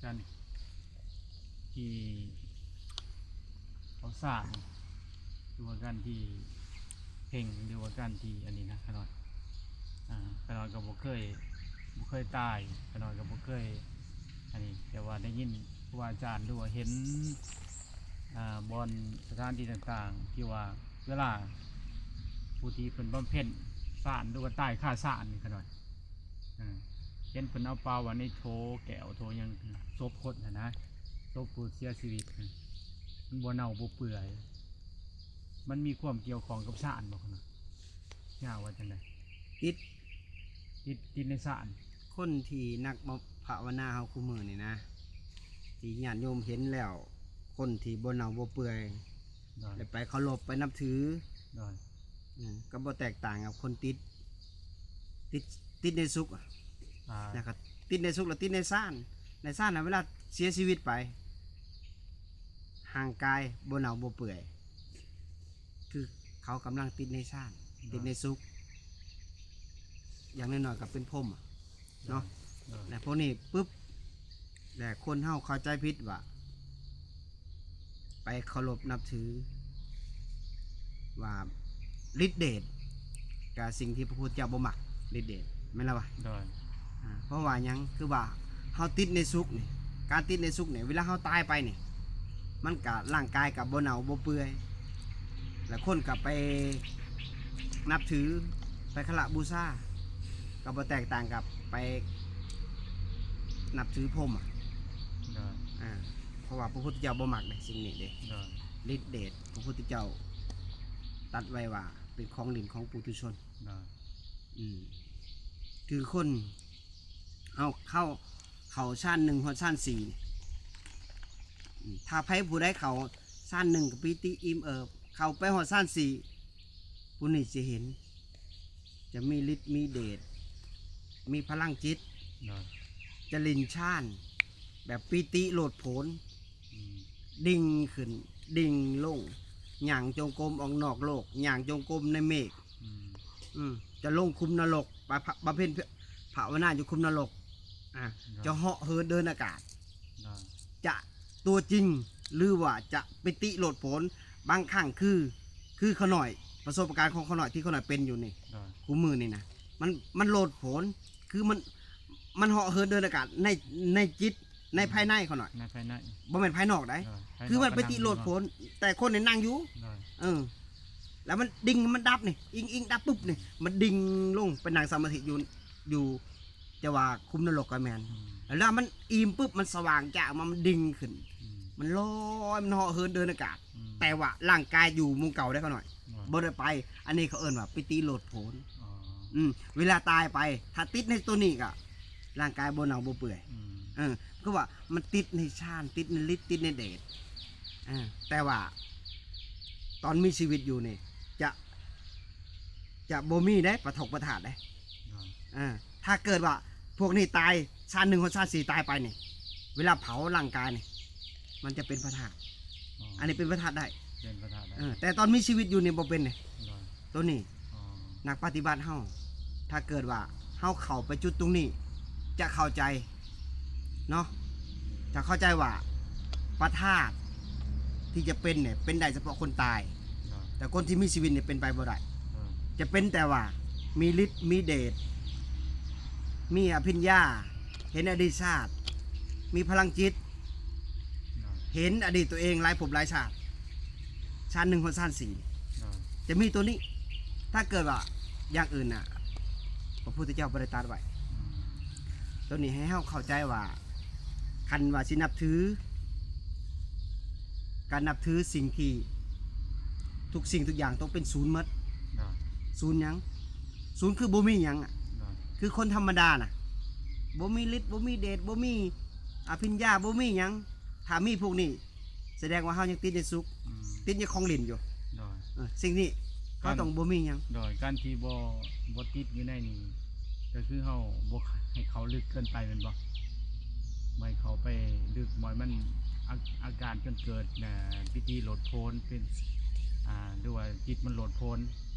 ກັນທີ່ເອົາສ້າງ ຫຼືວ່າການທີ່ເພັ່ງ ຫຼືວ່າການທີ່ອັນນີ້ນະ ຂະນ້ອຍ ອາ ຂະນ້ອຍກໍບໍ່ເຄີຍ ບໍ່ເຄີຍຕາຍ ຂະນ້ອຍກໍບໍ່ເຄີຍອັນນີ້ ແຕ່ວ່າໄດ້ຍິນຄູບາອາຈານ ຫຼືວ່າເຫັນ ອາ ບ່ອນສະຖານທີ່ຕ່າງໆ ທີ່ວ່າເວລາຜູ້ທີ່ເພິ່ນບຳເພັນສານ ຫຼືວ່າຕາຍຄາສານນີ້ ຂະນ້ອຍ ອາ ເຫັນເພິ່ນເອົາປາໄວ້ໃນໂຖແກ້ວໂຖຫຍັງ ສົບຄົນຫັ້ນນະ ສົບຜູ້ເສຍຊີວິດ ມັນບໍ່ເນົ່າບໍ່ເປື່ອຍ ມັນມີຄວາມກ່ຽວຂ້ອງກັບສານບໍ່ ຍາວວ່າຈັ່ງໃດ? ຕິດ ຕິດ ຕິດໃນສານ ຄົນທີ່ນັກພາວະນາເຮົາຄູ່ມື້ນີ້ນະ ທີ່ຍາດໂຍມເຫັນແລ້ວ ຄົນທີ່ບໍ່ເນົ່າບໍ່ເປື່ອຍ ໂດຍ ແລ້ວໄປເຄົາລົບໄປນັບຖື ໂດຍ ອືມ ກໍບໍ່ແຕກຕ່າງກັບຄົນຕິດ ຕິດ ຕິດໃນສຸກ ອາ ແລ້ວກໍຕິດໃນສຸກ ແລ້ວຕິດໃນຊານ ໃນຊານນະ ເວລາເສຍຊີວິດໄປ ຮ່າງກາຍບໍ່ເນົ່າບໍ່ເປື່ອຍ ຄືເຂົາກຳລັງຕິດໃນຊານ ໂດຍ ຕິດໃນສຸກ ຢ່າງໜ້ອຍໆກໍເປັນພົມ ເນາະ ໂດຍ ແລະ ພວກນີ້ປຶບ ແລະ ຄົນເຮົາເຂົ້າໃຈຜິດວ່າ ໄປເຄົາລົບນັບຖືວ່າລິດເດດ ກະສິ່ງທີ່ພະພຸດທະເຈົ້າບໍ່ມັກ ລິດເດດ ແມ່ນລະວະ? ໂດຍ ອາ ເພາະວ່າຫຍັງ? ຄືວ່າເຮົາຕິດໃນສຸກນີ້ ການຕິດໃນສຸກນີ້ ເວລາເຮົາຕາຍໄປນີ້ ມັນກະ ຮ່າງກາຍກະບໍ່ເນົ່າບໍ່ເປື່ອຍ ແລະ ຄົນກະໄປນັບຖື ໄປເຄົາລະບູຊາ ກໍບໍ່ແຕກຕ່າງກັບໄປນັບຖືພົມ ໂດຍ ອາ ເພາະວ່າພະພຸດທະເຈົ້າບໍ່ມັກເດ້ ສິ່ງນີ້ເດ້ ໂດຍ ລິດເດດ ພະພຸດທະເຈົ້າຕັດໄວ້ວ່າເປັນຂອງຫຼິ້ນຂອງປຸຖຸຊົນ ໂດຍ ອືມ ຄືຄົນເຮົາເຂົ້າ ເຂົ້າຊານໜຶ່ງຮອດຊານສີ່ນີ້ ອືມ ຖ້າໃຜຜູ້ໃດເຂົ້າຊານໜຶ່ງກໍປີຕິອີ່ມເອີບ ເຂົ້າໄປຮອດຊານສີ່ ຜູ້ນີ້ຈະເຫັນ ຈະມີລິດມີເດດ ມີພະລັງຈິດ ໂດຍ ຈະຫຼິ້ນຊານແບບປີຕິໂລດໂຜນ ອືມ ດິ່ງຂຶ້ນ ດິ່ງລົງ ຍ່າງຈົງກົມອອກນອກໂລກ ຍ່າງຈົງກົມໃນເມກ ອືມ ອືມ ຈະລົງຂຸມນະລົກ ໄປບຳເພັນພາວະນາຢູ່ຂຸມນະລົກ ອາ ໂດຍ ຈະເຫາະເຫີນເດີນອາກາດ ໂດຍ ຈະຕົວຈິງ ຫຼືວ່າຈະປີຕິໂລດໂຜນ ບາງຄັ້ງຄື ຄືຂ້ານ້ອຍ ປະສົບການຂອງຂ້ານ້ອຍທີ່ຂ້ານ້ອຍເປັນຢູ່ນີ້ ໂດຍ ຄູ່ມື້ນີ້ນະ ມັນ ມັນໂລດໂຜນ ຄືມັນ ມັນເຫາະເຫີນເດີນອາກາດໃນ ໃນຈິດ ໃນພາຍໃນຂ້ານ້ອຍ ໃນພາຍໃນ ບໍ່ແມ່ນພາຍນອກໃດ ໂດຍ ພາຍນອກ ຄືມັນໄປຕິໂລດໂຜນ ແຕ່ຄົນນີ້ນັ່ງຢູ່ ໂດຍ ເອີ ແລ້ວມັນດິ່ງ ມັນດັບນີ້ ອິງໆ ດັບປຶບນີ້ ມັນດິ່ງລົງໄປນັ່ງສະມາທິຢູ່ ຢູ່ ແຕ່ວ່າຂຸມນະລົກກໍແມ່ນ ອືມ ແລ້ວມັນອີ່ມປຶບ ມັນສະຫວ່າງຈ້າອອກມາ ມັນດິ່ງຂຶ້ນ ອືມ ມັນລອຍ ມັນເຫາະເຫີນເດີນອາກາດ ອືມ ແຕ່ວ່າຮ່າງກາຍຢູ່ໝ່ອງເກົ່າເດ້ຂ້ານ້ອຍ ໂດຍ ບໍ່ໄດ້ໄປ ອັນນີ້ເຂົາເອີ້ນວ່າປີຕິໂລດໂຜນ ອໍ ອືມ ເວລາຕາຍໄປ ຖ້າຕິດໃນໂຕນີ້ກໍ ຮ່າງກາຍບໍ່ເນົ່າບໍ່ເປື່ອຍ ອືມ ເອີ ຄືວ່າມັນຕິດໃນຊານ ຕິດໃນລິດ ຕິດໃນເດດ ເອີ ແຕ່ວ່າຕອນມີຊີວິດຢູ່ນີ້ ຈະ ຈະບໍ່ມີເດ້ ປະທົກປະທາດເດ້ ໂດຍ ເອີ ຖ້າເກີດວ່າພວກນີ້ຕາຍ ຊານໜຶ່ງຮອດຊານສີ່ຕາຍໄປນີ້ ເວລາເຜົາຮ່າງກາຍນີ້ ມັນຈະເປັນພະທາດ ອໍ ອັນນີ້ເປັນພະທາດໄດ້ ເປັນພະທາດໄດ້ ເອີ ແຕ່ຕອນມີຊີວິດຢູ່ນີ້ບໍ່ເປັນເດ້ ໂດຍ ໂຕນີ້ ອໍ ນັກປະຕິບັດເຮົາ ຖ້າເກີດວ່າເຮົາເຂົ້າໄປຈຸດຕົງນີ້ ຈະເຂົ້າໃຈເນາະ ຈະເຂົ້າໃຈວ່າພະທາດທີ່ຈະເປັນນີ້ ເປັນໄດ້ສະເພາະຄົນຕາຍ ໂດຍ ແຕ່ຄົນທີ່ມີຊີວິດນີ້ເປັນໄປບໍ່ໄດ້ ໂດຍ ຈະເປັນແຕ່ວ່າມີລິດມີເດດ ມີອະພິນຍາ ເຫັນອະດີດຊາດ ມີພະລັງຈິດ ໂດຍ ເຫັນອະດີດຕົວເອງຫຼາຍພົບຫຼາຍຊາດ ຊານໜຶ່ງຮອດຊານສີ່ ໂດຍ ຈະມີໂຕນີ້ ຖ້າເກີດວ່າຢ່າງອື່ນນະ ພະພຸດທະເຈົ້າບໍ່ໄດ້ຕັດໄວ້ ອືມ ໂຕນີ້ໃຫ້ເຮົາເຂົ້າໃຈວ່າ ຄັນວ່າຊິນັບຖື ການນັບຖືສິ່ງທີ່ ທຸກສິ່ງທຸກຢ່າງຕ້ອງເປັນສູນໝົດ ໂດຍ ສູນຫຍັງ? ສູນຄືບໍ່ມີຫຍັງ ໂດຍ ຄືຄົນທຳມະດານະ ບໍ່ມີລິດ ບໍ່ມີເດດ ບໍ່ມີອະພິນຍາ ບໍ່ມີຫຍັງ ຖ້າມີພວກນີ້ ສະແດງວ່າເຮົາຍັງຕິດໃນສຸກ ອືມ ຕິດໃນຂອງຫຼິ້ນຢູ່ ໂດຍ ເອີ ສິ່ງນີ້ເຮົາຕ້ອງບໍ່ມີຫຍັງ ໂດຍ ການທີ່ບໍ່ ບໍ່ຕິດຢູ່ໃນນີ້ ກໍຄືເຮົາບໍ່ໃຫ້ເຂົ້າເລິກເກີນໄປແມ່ນບໍ່? ບໍ່ໃຫ້ເຂົ້າໄປເລິກ ບໍ່ໃຫ້ມັນ ອາ ອາການຈົນເກີດ ອາ ປີຕິໂລດໂຜນ ເປັນ ອາ ຫຼືວ່າຈິດມັນໂລດໂຜນ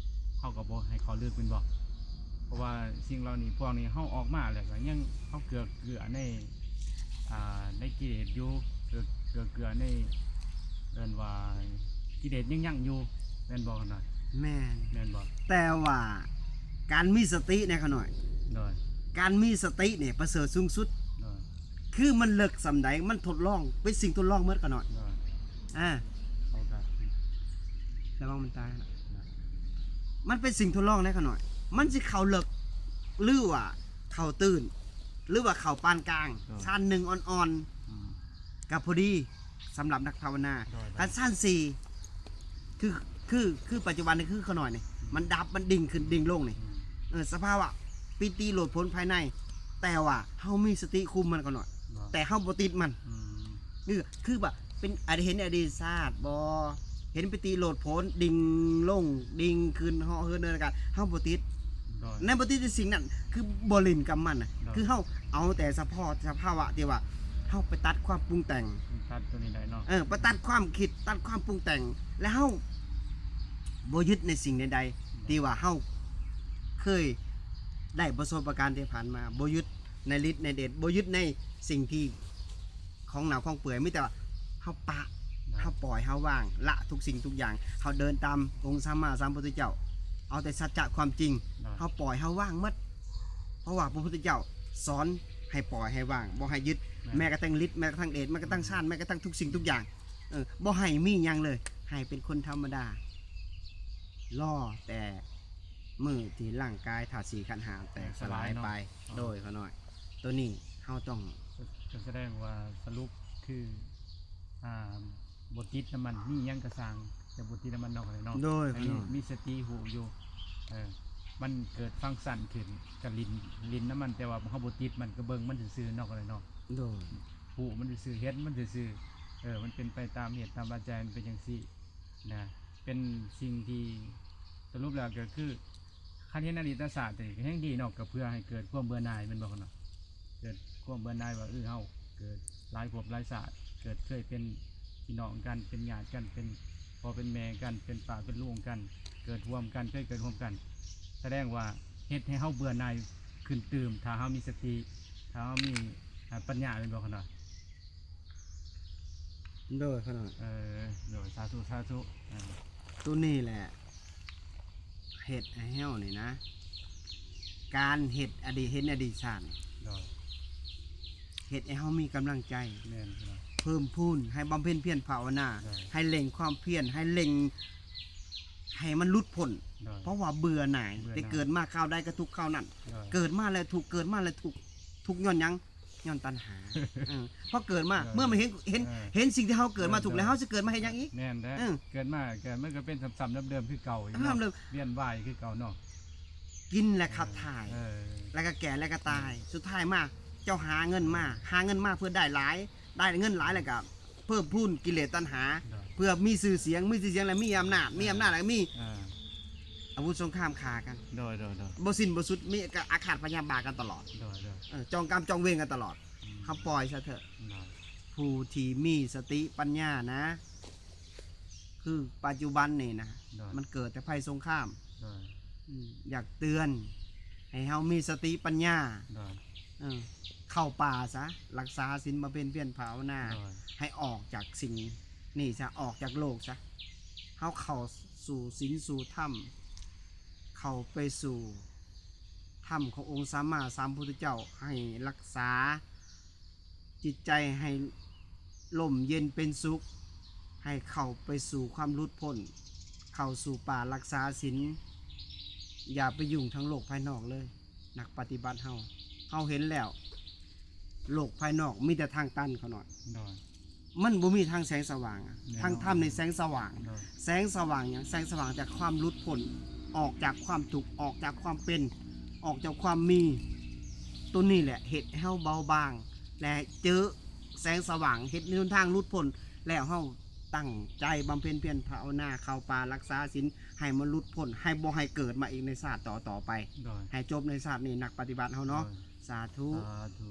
ເຮົາກໍບໍ່ໃຫ້ເຂົ້າເລິກແມ່ນບໍ່? ເພາະວ່າສິ່ງເຫຼົ່ານີ້ ພວກນີ້ເຮົາອອກມາແລ້ວກໍຍັງ ເຮົາເກືອເກືອໃນ ອ່າ ໃນກິເລດຢູ່ ເກືອ ເກືອ ເກືອໃນ ເອີ້ນວ່າກິເລດຍັງຍັງຢູ່ ແມ່ນບໍ່ຂະນ້ອຍ? ແມ່ນ ແມ່ນບໍ່? ແຕ່ວ່າການມີສະຕິນະຂະນ້ອຍ ໂດຍ ການມີສະຕິນີ້ປະເສີດສູງສຸດ ໂດຍ ຄືມັນເລິກສ່ຳໃດ ມັນທົດລອງ ເປັນສິ່ງທົດລອງໝົດຂະນ້ອຍ ໂດຍ ອ່າ ເຂົາກະ ລະວັງມັນຕາຍນະ ໂດຍ ມັນເປັນສິ່ງທົດລອງນະຂະນ້ອຍ ມັນຊິເຂົ້າເລິກ ຫຼືວ່າເຂົ້າຕື້ນ ຫຼືວ່າເຂົ້າປານກາງ ໂດຍ ຊັ້ນໜຶ່ງອ່ອນໆ ອືມ ກະພໍດີ ສຳລັບນັກພາວະນາ ໂດຍ ຄັນຊັ້ນສີ່ ຄື ຄື ຄືປັດຈຸບັນນີ້ ຄືຂະນ້ອຍນີ້ ອືມ ມັນດັບ ມັນດິ່ງຂຶ້ນດິ່ງລົງນີ້ ອືມ ເອີ ສະພາວະປີຕິໂລດໂຜນພາຍໃນ ແຕ່ວ່າເຮົາມີສະຕິຄຸມມັນຂະນ້ອຍ ໂດຍ ແຕ່ເຮົາບໍ່ຕິດມັນ ອືມ ຄື ຄືແບບເປັນ ອາດເຫັນອະດີດຊາດບໍ່ ເຫັນປີຕິໂລດໂຜນ ດິ່ງລົງ ດິ່ງຂຶ້ນ ເຫາະເຫີນເດີນອາກາດ ເຮົາບໍ່ຕິດ ໂດຍ ໃນບໍ່ຕິດໃນສິ່ງນັ້ນ ຄືບໍ່ຫຼິ້ນກັບມັນນະ ໂດຍ ຄືເຮົາເອົາແຕ່ສະເພາະສະພາວະທີ່ວ່າເຮົາໄປຕັດຄວາມປຸງແຕ່ງ ຕັດຕົວນີ້ໄດ້ເນາະ ເອີ ໄປຕັດຄວາມຄິດ ຕັດຄວາມປຸງແຕ່ງ ແລະເຮົາບໍ່ຍຶດໃນສິ່ງໃດໆ ໂດຍ ທີ່ວ່າເຮົາເຄີຍໄດ້ປະສົບປະການທີ່ຜ່ານມາ ບໍ່ຍຶດໃນລິດໃນເດດ ບໍ່ຍຶດໃນສິ່ງທີ່ ຂອງເນົ່າຂອງເປື່ອຍ ມີແຕ່ວ່າເຮົາປະ ນະ ເຮົາປ່ອຍ ເຮົາວາງ ລະທຸກສິ່ງທຸກຢ່າງ ເຮົາເດີນຕາມອົງສຳມາສຳພຸດທະເຈົ້າ ເອົາແຕ່ສັດຈະຄວາມຈິງ ນະ ເຮົາປ່ອຍ ເຮົາວາງໝົດ ເພາະວ່າພະພຸດທະເຈົ້າສອນໃຫ້ປ່ອຍ ໃຫ້ວາງ ບໍ່ໃຫ້ຍຶດ ແມ່ນ ແມ້ກະທັ້ງລິດ ແມ້ກະທັ້ງເດດ ແມ້ກະທັ້ງຊານ ແມ້ກະທັ້ງທຸກສິ່ງທຸກຢ່າງ ເອີ ບໍ່ໃຫ້ມີຫຍັງເລີຍ ໃຫ້ເປັນຄົນທຳມະດາ ລໍແຕ່ມື້ທີ່ຮ່າງກາຍທາດສີ່ຂັນຫ້າແຕກສະຫຼາຍໄປ ເນາະ ໂດຍ ຂະນ້ອຍ ໂຕນີ້ເຮົາຕ້ອງ ກະສະແດງວ່າສະຫຼຸບຄື ອ່າ ບໍ່ຕິດນຳມັນ ມີຫຍັງກະຊ່າງ ແຕ່ບໍ່ຕິດນຳມັນເນາະ ເນາະ ໂດຍ ໃຫ້ມີ ຂະນ້ອຍ ມີສະຕິຮູ້ຢູ່ ເອີ ມັນເກີດຟັງຊັນຂຶ້ນ ກະຫຼິ້ນ ຫຼິ້ນນຳມັນ ແຕ່ວ່າເຮົາບໍ່ຕິດມັນ ກະເບິ່ງມັນຊື່ໆເນາະ ເນາະ ໂດຍ ຮູ້ມັນຊື່ໆ ເຫັນມັນຊື່ໆ ເອີ ມັນເປັນໄປຕາມເຫດຕາມປັດໄຈ ມັນເປັນຈັ່ງຊີ້ນະ ເປັນສິ່ງທີ່ສະຫຼຸບແລ້ວກະຄື ຄັນເຫັນອະດີດຕະຊາດນີ້ກະແຮ່ງດີເນາະ ກະເພື່ອໃຫ້ເກີດຄວາມເບື່ອໜ່າຍແມ່ນບໍ່ຂະນ້ອຍ? ເກີດຄວາມເບື່ອໜ່າຍວ່າ ເອີ ເຮົາເກີດຫຼາຍພົບຫຼາຍຊາດ ເກີດເຄີຍເປັນພີ່ນ້ອງກັນ ເປັນຍາດກັນ ເປັນພໍ່ເປັນແມ່ກັນ ເປັນປ້າເປັນລຸງກັນ ເກີດຮ່ວມກັນ ເຄີຍເກີດຮ່ວມກັນ ສະແດງວ່າເຮັດໃຫ້ເຮົາເບື່ອໜ່າຍຂຶ້ນຕື່ມ ຖ້າເຮົາມີສະຕິ ຖ້າເຮົາມີ ອ່າ ປັນຍາແມ່ນບໍ່ຂະນ້ອຍ? ໂດຍ ຂະນ້ອຍ ເອີ ໂດຍ ສາທຸ ສາທຸ ເອີ ໂຕນີ້ແຫຼະ ເຮັດໃຫ້ເຮົານີ້ນະ ການເຮັດອະດີດ ເຫັນອະດີດຊາດ ໂດຍ ເຮັດໃຫ້ເຮົາມີກຳລັງໃຈ ແມ່ນ ເພີ່ມພູນ ໃຫ້ບຳເພັນພຽນພາວະນາ ໂດຍ ໃຫ້ເລັ່ງຄວາມພຽນ ໃຫ້ເລັ່ງ ໃຫ້ມັນຫຼຸດພົ້ນ ໂດຍ ເພາະວ່າເບື່ອໜ່າຍ ເບື່ອໜ່າຍ ແຕ່ເກີດມາຄາວໃດກະທຸກຄາວນັ້ນ ໂດຍ ເກີດມາແລ້ວທຸກ ເກີດມາແລ້ວທຸກ ທຸກຍ້ອນຫຍັງ? ຍ້ອນຕັນຫາ ເອີ ເພາະເກີດມາ ເອີ ເມື່ອມັນເຫັນ ເຫັນ ເອີ ເຫັນສິ່ງທີ່ເຮົາເກີດມາທຸກແລ້ວ ເອີ ເຮົາຊິເກີດມາເຮັດຫຍັງອີກ? ແມ່ນແຫຼະ ເອີ ເກີດມາກະມັນກະເປັນຊ້ຳໆເດີມໆຄືເກົ່າອີກເນາະ ຊ້ຳເດີມ ວຽນວ່າຍຄືເກົ່າເນາະ ກິນແລະຂັບຖ່າຍ ເອີ ແລະກະແກ່ແລະກະຕາຍ ເອີ ສຸດທ້າຍມາ ເຈົ້າຫາເງິນມາ ເອີ ຫາເງິນມາເພື່ອໄດ້ຫຼາຍ ໄດ້ເງິນຫຼາຍແລ້ວກະເພີ່ມພູນກິເລດຕັນຫາ ໂດຍ ເພື່ອມີຊື່ສຽງ ມີຊື່ສຽງແລ້ວມີອຳນາດ ເອີ ມີອຳນາດແລ້ວມີ ເອີ ອາວຸດສົງຄາມຂ້າກັນ ໂດຍ ໂດຍ ໂດຍ ບໍ່ສິ້ນບໍ່ສຸດ ມີກະອາຄາດພະຍາດບາດກັນຕະຫຼອດ ໂດຍ ໂດຍ ເອີ ຈອງກຳຈອງເວນກັນຕະຫຼອດ ອືມ ເຮົາປ່ອຍຊະເຖາະ ໂດຍ ຜູ້ທີ່ມີສະຕິປັນຍານະ ຄືປັດຈຸບັນນີ້ນະ ໂດຍ ມັນເກີດແຕ່ໄພສົງຄາມ ໂດຍ ອືມ ຢາກເຕືອນໃຫ້ເຮົາມີສະຕິປັນຍາ ໂດຍ ເອີ ເຂົ້າປ່າຊະ ລັກສາສິນ ບຳເພັນພຽນພາວະນາ ໂດຍ ໃຫ້ອອກຈາກສິ່ງນີ້ຊະ ອອກຈາກໂລກຊະ ເຮົາເຂົ້າສູ່ສິນສູ່ທຳ ເຂົ້າໄປສູ່ທຳຂອງອົງສຳມາສຳພຸດທະເຈົ້າ ໃຫ້ລັກສາຈິດໃຈໃຫ້ຮົ່ມເຢັນເປັນສຸກ ໃຫ້ເຂົ້າໄປສູ່ຄວາມຫຼຸດພົ້ນ ເຂົ້າສູ່ປ່າລັກສາສິນ ຢ່າໄປຫຍຸ້ງທາງໂລກພາຍນອກເລີຍ ນັກປະຕິບັດເຮົາ ເຮົາເຫັນແລ້ວ ໂລກພາຍນອກມີແຕ່ທາງຕັນ ຂະນ້ອຍ ໂດຍ ມັນບໍ່ມີທາງແສງສະຫວ່າງ ແນ່ນອນ ທາງທຳນີ້ແສງສະຫວ່າງ ໂດຍ ແສງສະຫວ່າງຫຍັງ? ແສງສະຫວ່າງຈາກຄວາມຫຼຸດພົ້ນ ອອກຈາກຄວາມທຸກ ອອກຈາກຄວາມເປັນ ອອກຈາກຄວາມມີ ໂຕນີ້ແຫຼະເຮັດໃຫ້ເຮົາເບົາບາງ ແລະ ເຈີແສງສະຫວ່າງ ເຮັດໃນຫົນທາງຫຼຸດພົ້ນ ແລ້ວເຮົາຕັ້ງໃຈບຳເພັນພຽນພາວະນາ ເຂົ້າປ່າລັກສາສິນ ໃຫ້ມັນຫຼຸດພົ້ນ ໃຫ້ບໍ່ໃຫ້ເກີດມາອີກໃນຊາດຕໍ່ໆໄປ ໂດຍ ໃຫ້ຈົບໃນຊາດນີ້ ນັກປະຕິບັດເຮົາເນາະ ໂດຍ ສາທຸ ສາທຸ.